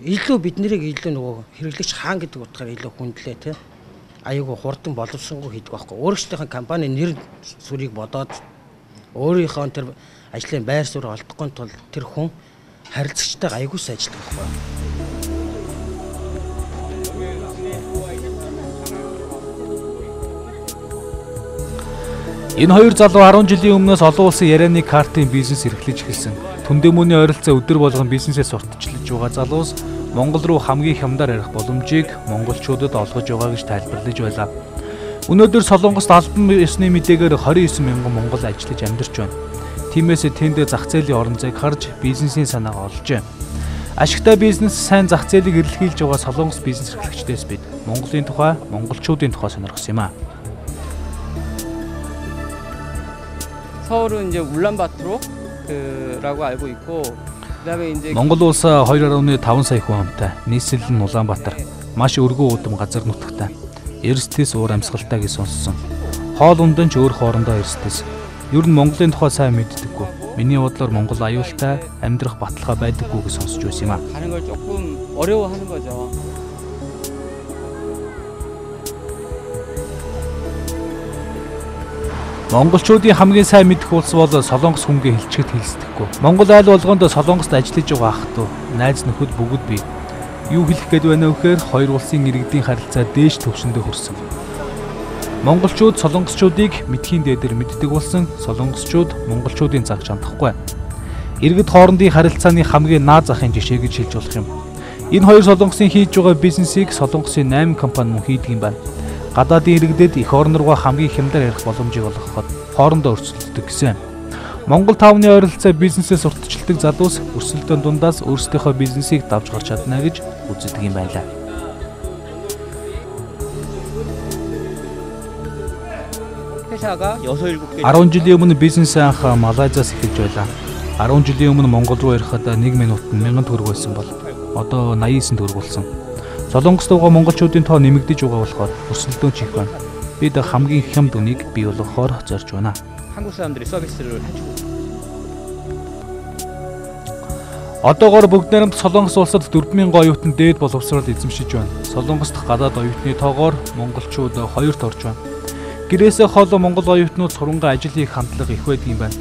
Илүү бид нарыг илүү нөгөө хэрэглэгч хаан гэдэг утгаар илүү хүндлээ те. Аюугүй хурдан боловсронгуй хийдэг байхгүй. Өөрсдийнхөө компани нэр сүрийг бодоод өөрийнхөө тэр ажлын байр суурь олдохгүй тул тэр хүн харилцагчтайгаа аюугүй сайн ажилладаг байхгүй. Энэ хоёр залуу 10 жилийн өмнөөс олон улсын ярианы картын бизнес эрхлэж эхэлсэн. Түндэмүүний ойролцоо өдөр болгон бизнесээ сурталчилж байгаа залуус Монгол руу хамгийн хямдар ярих боломжийг монголчуудад олгож байгаа гэж тайлбарлаж байлаа. Өнөөдөр Солонгост албан ёсны мэдээгээр 29 мянган монгол ажиллаж амьдарч байна. Тиймээс тэнд зах зээлийн орон зайг харж бизнесийн санаагаа олжээ. Ашигтай бизнес сайн зах зээлийг эрэлхийлж байгаа Солонгос бизнес эрхлэгчдээс бид Монголын тухай, монголчуудын тухай сонирхсон юм а. 서울은 이제 울란바토르 그라고 알고 있고 그다음에 이제 Монгол улс 2.5 сая хүн амтай. Нийслэл нь Улаанбаатар. Маш өргөн уудам газар нутагтай. Эрс тэс уур амьсгалтай гэж сонссон. Хоол унд нь ч өөр хоорондоо эрс тэс. Ер нь Монголын тухай сайн мэддэггүй. Миний бодлоор Монгол аюултай, амьдрах баталгаа байдаггүй гэж сонсч байсан юм а. 가는 걸 조금 어려워하는 거죠. Монголчуудын хамгийн сайн мэдэх улс бол Солонгос хүнгээ хэлчихэд хэлсдэхгүй. Монгол айл болгонд Солонгост ажиллаж байгаа ах トゥ найз нөхөд бүгд бий. Юу хэлэх гээд байна вэ гэхээр хоёр улсын иргэдийн харилцаа дээш түвшиндээ хүрсэн. Монголчууд солонгосчуудыг мэдхийн дээдэр мэддэг болсон, солонгосчууд монголчуудын цаг чандахгүй. Иргэд хоорондын харилцааны хамгийн наад захын жишээ гэж хэлж болох юм. Энэ хоёр солонгосын хийж байгаа бизнесийг солонгосын 8 компани мөн хийдэг юм байна. Гадаадын иргэдэд эх орн руугаа хамгийн хямдар ярих боломжийг олгоход хоорондоо өрсөлддөг гэсэн. Монгол тавны ойролцоо бизнесээ сурталчилдаг залуус өрсөлдөөн дундаас өөрсдийнхөө бизнесийг давж гарч чадна гэж үздэг юм байна лаа. 회사가 6, 7개 10 жилийн өмнө бизнесээ анх Малайзаас эхэлж байлаа. 10 жилийн өмнө Монгол руу ирэхэд 1 минутанд 1000 төгрөг байсан бол одоо 89 төгрөг болсон. Солонгост байгаа монголчуудын тоо нэмэгдэж байгаа болохоор өрсөлдөөн ч их байна. Бид хамгийн хямд үнийг бий болгохоор зорж байна. 한국 사람들이 서비스를 해주고 Одоогоор бүгд найрамд Солонгос улсад 4000 оюутан дээд боловсрол эзэмшиж байна. Солонгос дахь гадаад оюутны тоогоор монголчууд хоёрт орж байна. Гэрээсээ хол монгол оюутнууд сурангаа ажил хийх хандлага их байдаг юм байна.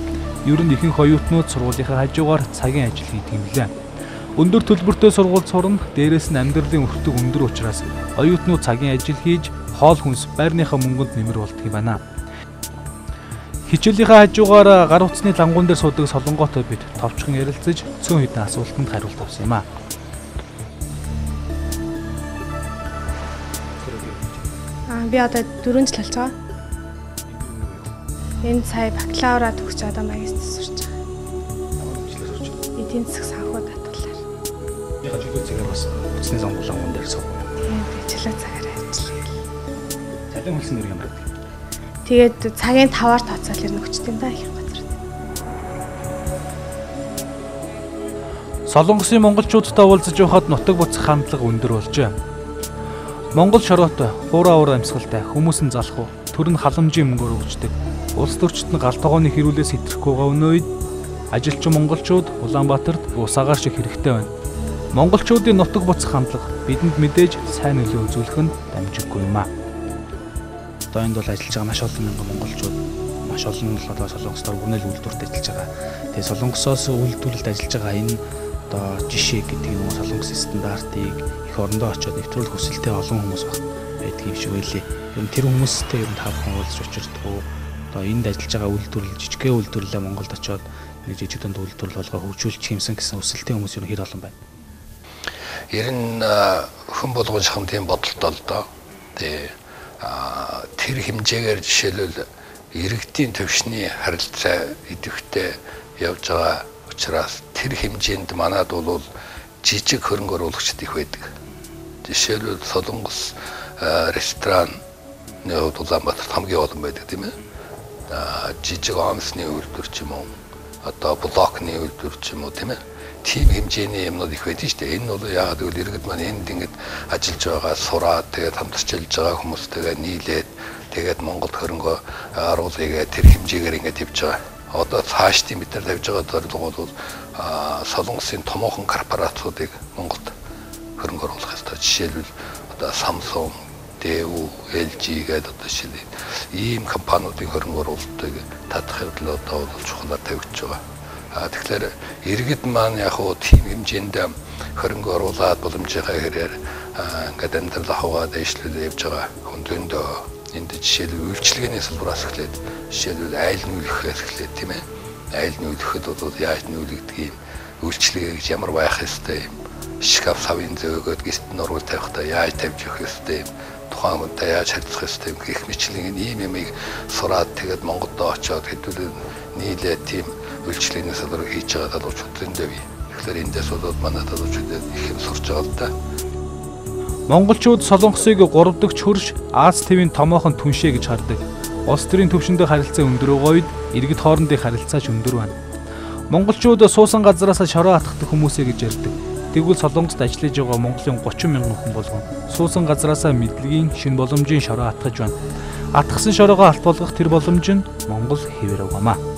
Ер нь ихэнх оюутнууд сургуулийнхаа хажуугаар цагийн ажил хийдэг юм лээ. Өндөр төлбөртэй сургууль сурна, дээрээс нь амьдралын өртөг өндөр учраас оюутнууд цагийн ажил хийж хоол хүнс байрныхаа мөнгөнд нэмэр болдог юм байна. Хичээлийнхээ хажуугаар гар утасны лангуун дээр суудаг солонготой бид товчхон ярилцаж цөөн хэдэн асуултанд хариулт авсан юм а. Би одоо 4 жил болж байгаа. Энэ сая бакалавра төгсч одоо магистр сурч байгаа. Эдийн засаг санхүү даатгалаар. Яга чөлөө цагаар бас утасны лангуун дээр суув. Тийм, чөлөө цагаар ажиллая. Цалин хөлсөн нэр ямар гэдэг? Тэгээд цагийн 5-аар тооцоол ер нь өгчтэй юм да их газар. Солонгосын монголчуудтай уулзаж байхад нутаг буцах хандлага өндөр болжээ. Монгол шороотой, хуурай уур амьсгалтай, хүмүүс нь залхуу, төр нь халамжийн мөнгөөр өгчдөг. Улс төрчид нь гал тогооны хэрүүлээс хэтрэхгүй байгаа өнөө үед ажилчин монголчууд Улаанбаатарт ус агаар шиг хэрэгтэй байна. Монголчуудын нутаг буцах хандлага бидэнд мэдээж сайн нөлөө үзүүлэх нь дамжиггүй юм а. Одоо энд бол ажиллаж байгаа маш олон мянган монголчууд, маш олон л одоо солонгостоор бүрнэл үйлдвэрт ажиллаж байгаа. Тэгээ солонгосоос үйлдвэрлэлд ажиллаж байгаа энэ одоо жишээ гэдэг юм уу солонгос стандартыг эх орондоо очиод нэвтрүүлэх хүсэлтэй олон хүмүүс байдаг юм шиг байлээ. Ер нь тэр хүмүүстэй ер нь та бүхэн уулзч учирдаг уу? Одоо энд ажиллаж байгаа үйлдвэрлэл, жижигхэн үйлдвэрлэлээ Монголд очиод нэг жижиг дунд үйлдвэрлэл болгоо хөгжүүлчих юмсан гэсэн хүсэлтэй хүмүүс ер нь хэр олон байна? Ер нь хүн болгон шахам тийм бодолтой л доо. Тэгээ тэр хэмжээгээр жишээлбэл иргэдийн төвшний харилцаа идэвхтэй явж байгаа учраас тэр хэмжээнд манад бол жижиг хөрөнгө оруулагчид их байдаг. Жишээлбэл Солонгос рестораны хувьд Улаанбаатарт хамгийн олон байдаг тийм ээ. Жижиг омсны үйлдвэр ч юм уу, одоо блокны үйлдвэр ч юм уу тийм ээ. Тийм хэмжээний юмнууд их байдаг шүү дээ. Энэ бол яагаад гэвэл иргэд маань энд ингэж ажиллаж байгаа, сураад тэгээд хамтарч ажиллаж байгаа хүмүүстэйгээ нийлээд тэгээд Монголд хөрөнгө оруулъя гэх тэр хэмжээгээр ингэж явж байгаа. Одоо цаашдын бид нар тавьж байгаа зорилго бол Солонгосын томоохон корпорациудыг Монголд хөрөнгө оруулах ёстой. Жишээлбэл одоо Samsung, Daewoo, LG гэдэг одоо жишээ ийм компаниудын хөрөнгө оруулалтыг татах явдал одоо бол чухалаар тавигдж байгаа. Тэгэхээр иргэд маань яг уу тийм хэмжээнд хөрөнгө оруулаад боломжийнхаа хэрээр ингээд амьдрал ахуйгаа дэвшлүүлээ явж байгаа хүн зөндөө. Энд жишээлбэл үйлчилгээний салбараас эхлээд жишээлбэл айл нүүлгэхээс эхлээд тийм ээ. Айл нүүлгэхэд бол яаж нүүлгдэг юм, үйлчилгээ гэж ямар байх ёстой юм, шкаф савын зөөгөөд гэрт нургуул тавихтаа яаж тавьж өгөх ёстой юм, тухайн хүнтэй яаж харьцах ёстой юм гэх мэтлэн ийм юмыг сураад тэгээд Монголд очиод хэдүүлээ нийлээд тийм үйлчилгээний салбарыг хийж байгаа залуучууд зөндөө бий. Тэгэхээр эндээс болоод манай залуучууд их юм сурч байгаа л да. Монголчууд Солонгосыг 3 дахь хөрш Аз тивийн томоохон түншээ гэж хардаг. Улс төрийн түвшиндээ харилцаа өндөр байгаа үед иргэд хоорондын харилцаа ч өндөр байна. Монголчууд суусан газараас шороо атгадаг хүмүүсээ гэж ярьдаг. Тэгвэл Солонгост ажиллаж байгаа Монголын 30 мянган хүн болгон суусан газараасаа мэдлэгийн шинэ боломжийн шороо атгаж байна. Атгасан шороогоо алт болгох тэр боломж нь Монгол хэвээр байгаамаа.